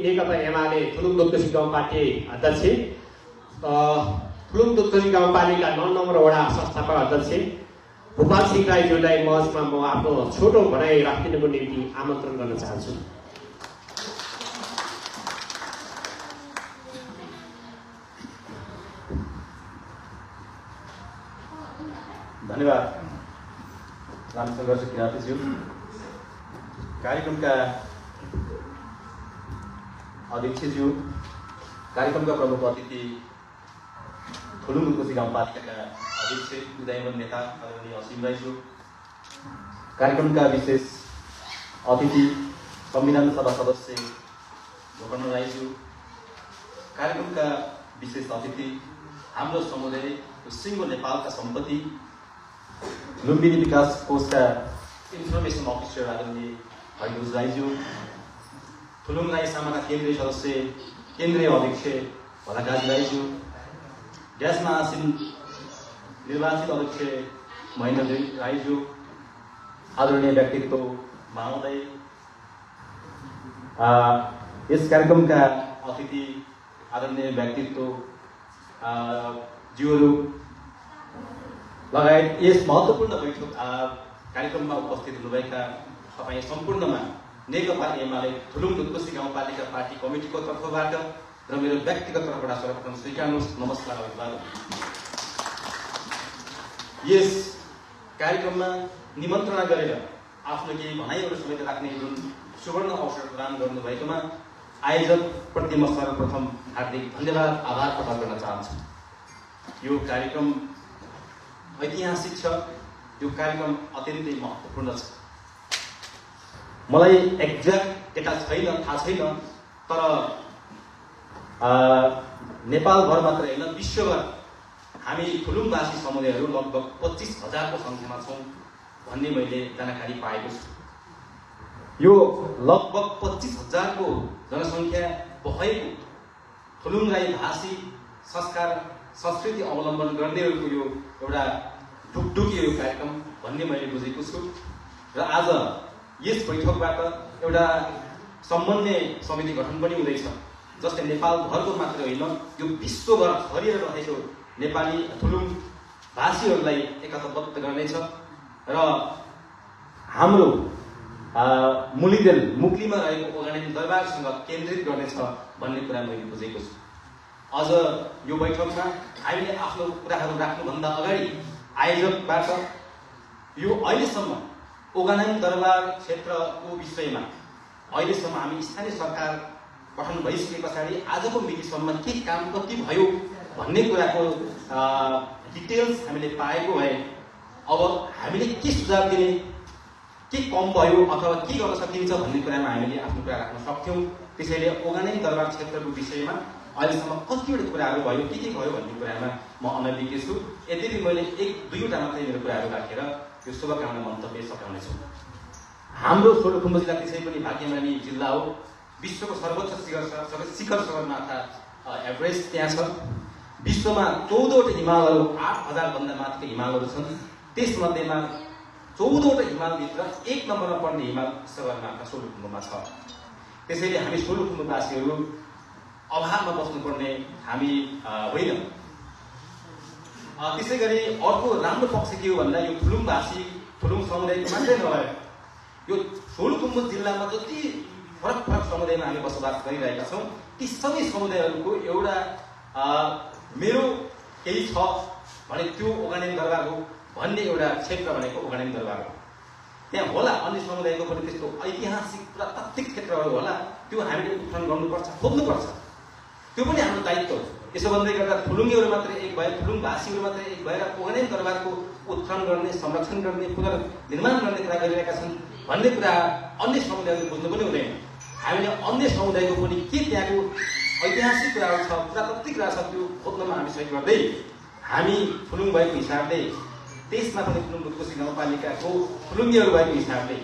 नेकपा एमाले थुलुङ दुधकोशी गाउँपालिका अध्यक्ष, थुलुङ दुधकोशी गाउँपालिका 9 नम्बर वडा संस्थापक अध्यक्ष भूपाल सिंह राईज्यूलाई मञ्चमा म आफ्नो छोटो भनाइ राखिदिनुको निम्ति आमन्त्रण गर्न चाहन्छु। धन्यवाद रामशंकर किरातीज्यू। कार्यक्रमका अध्यक्षज्यू, कार्यक्रमका प्रमुख अतिथि थुलुङ दुधकोशी गाउँपालिकाका अध्यक्ष उदयमान नेता आदरणीय असीम राईज्यू, कार्यक्रमका विशेष अतिथि संविधान सभा सदस्य गोकर्ण राईज्यू, कार्यक्रमका विशेष अतिथि हाम्रो समुदायको सिङ्गो नेपालका सम्पत्ति लुम्बिनी विकास कोषका इन्फर्मेसन अफिसर आदरणीय भैरज राईज्यू, थुलुङ राई सामाका केन्द्रीय सदस्य केन्द्रीय अध्यक्ष भलाकाजी राईज्यू, ग्यासमा आसीन निर्वाचित अध्यक्ष महेन्द्र राईज्यू, आदरणीय व्यक्तित्व महोदय, यस कार्यक्रमका अतिथि आदरणीय व्यक्तित्व ज्यूहरू लगायत यस महत्त्वपूर्ण बैठक कार्यक्रममा उपस्थित हुनुभएका तपाईँ सम्पूर्णमा नेकपा एमाले थुलुङ दुधकोशी गाउँपालिका पार्टी कमिटीको तर्फबाट र मेरो व्यक्तिगत तर्फबाट सर्वप्रथम स्वीकार्नुहोस्, नमस्कार अभिवादन। यस कार्यक्रममा निमन्त्रणा गरेर आफ्नो केही भनाइहरू समेत राख्ने जुन सुवर्ण अवसर प्रदान गर्नुभएकोमा आयोजकप्रति म सर्वप्रथम हार्दिक धन्यवाद आभार प्रकट गर्न चाहन्छु। यो कार्यक्रम ऐतिहासिक छ, यो कार्यक्रम अत्यन्तै महत्त्वपूर्ण छ। मलाई एक्ज्याक्ट डेटा छैन, थाहा छैन, तर नेपालभर मात्र होइन विश्वभर हामी थुलुङवासी समुदायहरू लगभग 25,000को सङ्ख्यामा छौँ भन्ने मैले जानकारी पाएको छु। यो लगभग 25,000को जनसङ्ख्या भएको थुलुङ राई भाषी संस्कार संस्कृति अवलम्बन गर्नेहरूको यो एउटा ढुकढुकी यो कार्यक्रम भन्ने मैले बुझेको छु। र आज यस बैठकबाट एउटा समन्वय समिति गठन पनि हुँदैछ, जसले नेपालभरको मात्र होइन यो विश्वभर छरिएर रहेको नेपाली थुलुङ भाषीहरूलाई एकताबद्ध गर्नेछ र हाम्रो मुलिदेल मुक्लीमा रहेको ओगाडेन दरबारसँग केन्द्रित गर्नेछ भन्ने कुरा मैले बुझेको छु। अझ यो बैठकमा हामीले आफ्नो कुराहरू राख्नुभन्दा अगाडि आयोजकबाट यो अहिलेसम्म ओगाडेन दरबार क्षेत्रको विषयमा अहिलेसम्म हामी स्थानीय सरकार गठन भइसके पछाडि आजको मितिसम्म के काम कति भयो भन्ने कुराको डिटेल्स हामीले पाएको भए अब हामीले के सुझाव दिने, के कम भयो अथवा के गर्न सकिन्छ भन्ने कुरामा हामीले आफ्नो कुरा राख्न सक्थ्यौँ। त्यसैले ओगाडेन दरबार क्षेत्रको विषयमा अहिलेसम्म कतिवटा कुराहरू भयो, के भयो भन्ने कुरामा म अनभिज्ञ छु। यद्यपि मैले 1-2वटा मात्रै मेरो कुराहरू राखेर यो शुभकामना मन्तव्य सघाउनेछु। हाम्रो सोलुखुम्बु जिल्ला त्यसै पनि भाग्यमानी जिल्ला हो। विश्वको सर्वोच्च शिखर सगरमाथा एभरेस्ट त्यहाँ छ। विश्वमा 14वटा हिमालहरू 8,000 भन्दा माथिको हिमालहरू छन्। त्यसमध्येमा 14वटा हिमालभित्र 1 नम्बरमा पर्ने हिमाल सगरमाथा सोलुखुम्बुमा छ। त्यसैले हामी सोलुखुम्बुवासीहरू अभावमा बस्नुपर्ने हामी होइन। त्यसै गरी अर्को राम्रो पक्ष के हो भन्दा यो थुलुङवासी थुलुङ समुदायको मात्रै नभएर यो सोलुखुम्बु जिल्लामा जति फरक फरक समुदायमा हामी बसोबास गरिरहेका छौँ ती सबै समुदायहरूको एउटा मेरो केही छ भने त्यो ओगाडेन दरबार हो भन्ने एउटा क्षेत्र भनेको ओगाडेन दरबार हो। त्यहाँ होला अन्य समुदायको पनि त्यस्तो ऐतिहासिक पुरातात्विक क्षेत्रहरू होला, त्यो हामीले उत्खनन गर्नुपर्छ, खोज्नुपर्छ, त्यो पनि हाम्रो दायित्व हो। यसो भन्दै गर्दा थुलुङीहरू मात्रै एक भएर थुलुङवासीहरू मात्रै एक भएर ओगाडेन दरबारको उत्खनन गर्ने, संरक्षण गर्ने, पुनर्निर्माण गर्ने कुरा गरिरहेका छन् भन्ने कुरा अन्य समुदायहरूले बुझ्नु पनि हुँदैन। हामीले अन्य समुदायको पनि के त्यहाँको ऐतिहासिक कुराहरू छ, पुरातात्विक कुरा छ, त्यो खोज्नमा हामी सहयोग गर्दै हामी थुलुङ भएको हिसाबले त्यसमा पनि थुलुङ दुधकोशी गाउँपालिकाको थुलुङीहरू भएको हिसाबले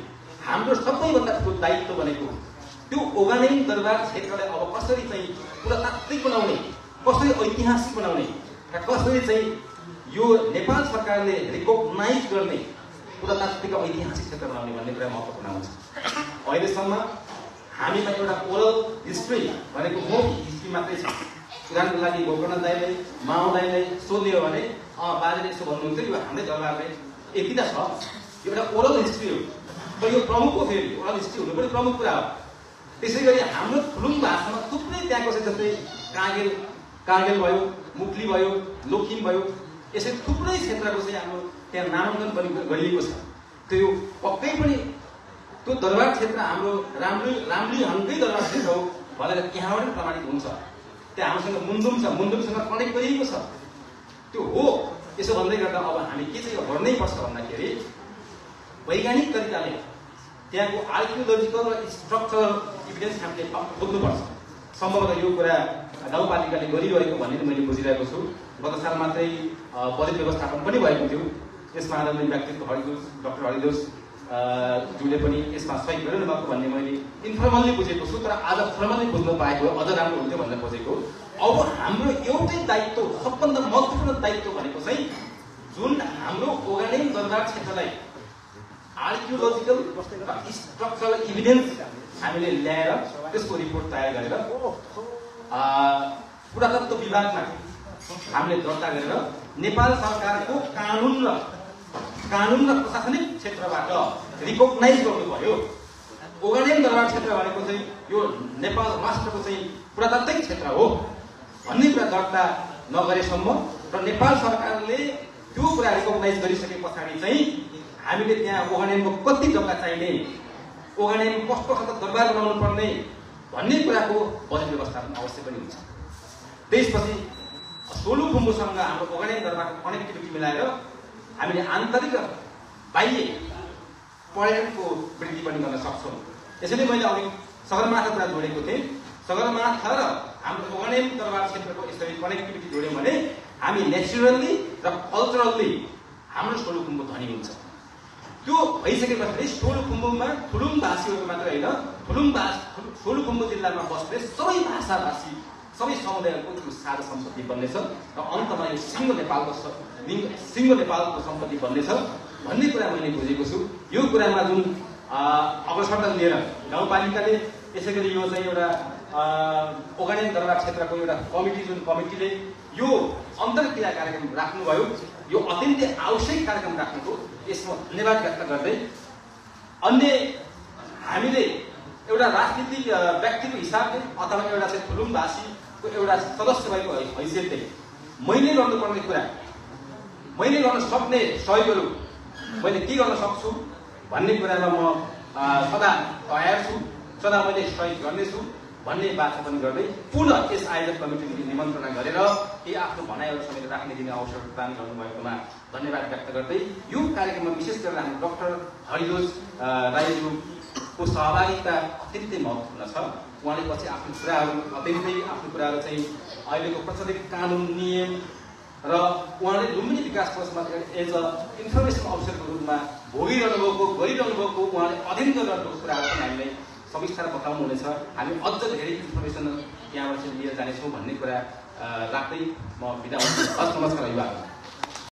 हाम्रो सबैभन्दा ठुलो दायित्व भनेको त्यो ओगाडेन दरबार क्षेत्रलाई अब कसरी चाहिँ पुरातात्विक बनाउने, कसरी ऐतिहासिक बनाउने र कसरी चाहिँ यो नेपाल सरकारले रिकग्नाइज गर्ने पुरातात्विक ऐतिहासिक क्षेत्र बनाउने भन्ने कुरा महत्त्वपूर्ण हुन्छ। अहिलेसम्म हामीमा एउटा ओरल हिस्ट्री भनेको मौखिक हिस्ट्री मात्रै छ। उदाहरणको लागि गोकर्ण दाइले माउ दाइले सोध्ने हो भने बाजेले यसो भन्नुहुन्थ्यो, यो हाम्रै दरबारले यति त छ, यो एउटा ओरल हिस्ट्री हो। तर यो प्रमुख हो, फेरि ओरल हिस्ट्री हुनु पनि प्रमुख कुरा हो। त्यसै गरी हाम्रो थुलुङ भाषामा थुप्रै त्यहाँको चाहिँ जस्तै काँगेल भयो, मुक्ली भयो, लोकिम भयो, यसरी थुप्रै क्षेत्रको चाहिँ हाम्रो त्यहाँ नामाङ्कन पनि गरिएको छ। त्यो पक्कै पनि त्यो दरबार क्षेत्र हाम्रो राम्रीहङकै दरबार क्षेत्र हो भनेर यहाँबाट प्रमाणित हुन्छ। त्यहाँ हामीसँग मुन्दुम छ, मुन्दुमसँग कनेक्ट गरिएको छ। त्यो हो। यसो भन्दै गर्दा अब हामी के चाहिँ गर्नै पर्छ भन्दाखेरि वैज्ञानिक तरिकाले त्यहाँको आर्कियोलोजिकल र स्ट्रक्चरल इभिडेन्स हामीले खोज्नुपर्छ। सम्भवतः यो कुरा गाउँपालिकाले गरिरहेको भन्ने मैले बुझिरहेको छु। गत साल मात्रै बजेट व्यवस्थापन पनि भएको थियो। यसमा आदरणीय व्यक्तित्व डाक्टर हरिदोस जुले पनि यसमा सहयोग गरिरहनु भएको भन्ने मैले इन्फर्मल्ली बुझेको छु। तर आज फर्मल्ली बुझ्न पाएको अझ राम्रो हुन्थ्यो भनेर खोजेको। अब हाम्रो एउटै दायित्व, सबभन्दा महत्त्वपूर्ण दायित्व भनेको चाहिँ जुन हाम्रो ओगाडेन दरबार क्षेत्रलाई आर्कियोलोजिकल र स्ट्रक्चरल इभिडेन्स हामीले ल्याएर त्यसको रिपोर्ट तयार गरेर पुरातत्व विभागमा हामीले दर्ता गरेर नेपाल सरकारको कानुन र प्रशासनिक क्षेत्रबाट रिकग्नाइज गर्नुभयो। ओगाडेन दरबार क्षेत्र भनेको चाहिँ यो नेपाल राष्ट्रको चाहिँ पुरातात्विक क्षेत्र हो भन्ने कुरा दर्ता नगरेसम्म र नेपाल सरकारले त्यो कुरा रिकग्नाइज गरिसके पछाडि चाहिँ हामीले त्यहाँ ओगाडेनको कति जग्गा चाहिने, ओगाडेनमा कस्तो खालको दरबार बनाउनु पर्ने भन्ने कुराको बजेट व्यवस्थापन अवश्य पनि हुन्छ। त्यसपछि सोलुखुम्बुसँग हाम्रो ओगाडेन दरबारको कनेक्टिभिटी मिलाएर हामीले आन्तरिक र बाह्य पर्यटनको वृद्धि पनि गर्न सक्छौँ। यसैले मैले अघि सगरमाथा कुरा जोडेको थिएँ। सगरमाथा र हाम्रो ओगाडेन दरबार क्षेत्रको यसरी कनेक्टिभिटी जोड्यौँ भने हामी नेचुरल्ली र कल्चरल्ली हाम्रो सोलुखुम्बु धनी हुन्छ। त्यो भइसके पछाडि सोलुखुम्बुमा थुलुङ भाषीहरू मात्र होइन, सोलुखुम्बु जिल्लामा बस्ने सबै भाषाभाषी सबै समुदायको साझा सम्पत्ति बन्नेछ र अन्तमा यो सिङ्गो नेपालको सम्पत्ति बन्नेछ भन्ने कुरा मैले बुझेको छु। यो कुरामा जुन अग्रसरता लिएर गाउँपालिकाले यसै गरी यो चाहिँ एउटा ओगाडेन दरबार क्षेत्रको एउटा कमिटीले यो अन्तर्क्रिया कार्यक्रम राख्नुभयो, यो अत्यन्तै आवश्यक कार्यक्रम राख्नुको यसमा धन्यवाद व्यक्त गर्दै अन्य हामीले एउटा राजनीतिक व्यक्तिको हिसाबले अथवा एउटा चाहिँ थुलुङवासीको एउटा सदस्य भएको हैसियतले मैले गर्नुपर्ने कुरा, मैले गर्न सक्ने सहयोगहरू मैले के गर्न सक्छु भन्ने कुरामा म सदा तयार छु, सदा मैले सहयोग गर्नेछु भन्ने बाचा पनि गर्दै पुनः यस आयोजक कमिटीले निमन्त्रणा गरेर केही आफ्नो भनाइहरू समेत राख्ने दिने अवसर प्रदान गर्नुभएकोमा धन्यवाद व्यक्त गर्दै यो कार्यक्रममा विशेष गरेर हाम्रो डाक्टर हरिदोस राईज्यूको सहभागिता अत्यन्तै महत्त्वपूर्ण छ। उहाँले पछि आफ्नो कुराहरू चाहिँ अहिलेको प्रचलित कानुन नियम र उहाँले लुम्बिनी विकास कोषमा एज अ इन्फर्मेसन अफिसरको रूपमा गरिरहनु भएको उहाँले अध्ययन गरिरहनु कुराहरू पनि हामीले सविस्तार बताउनुहुनेछ। हामी अझ धेरै इन्फर्मेसन यहाँबाट चाहिँ लिएर जानेछौँ भन्ने कुरा राख्दै म बिदा हुन्छु। हस्, नमस्कार युवा।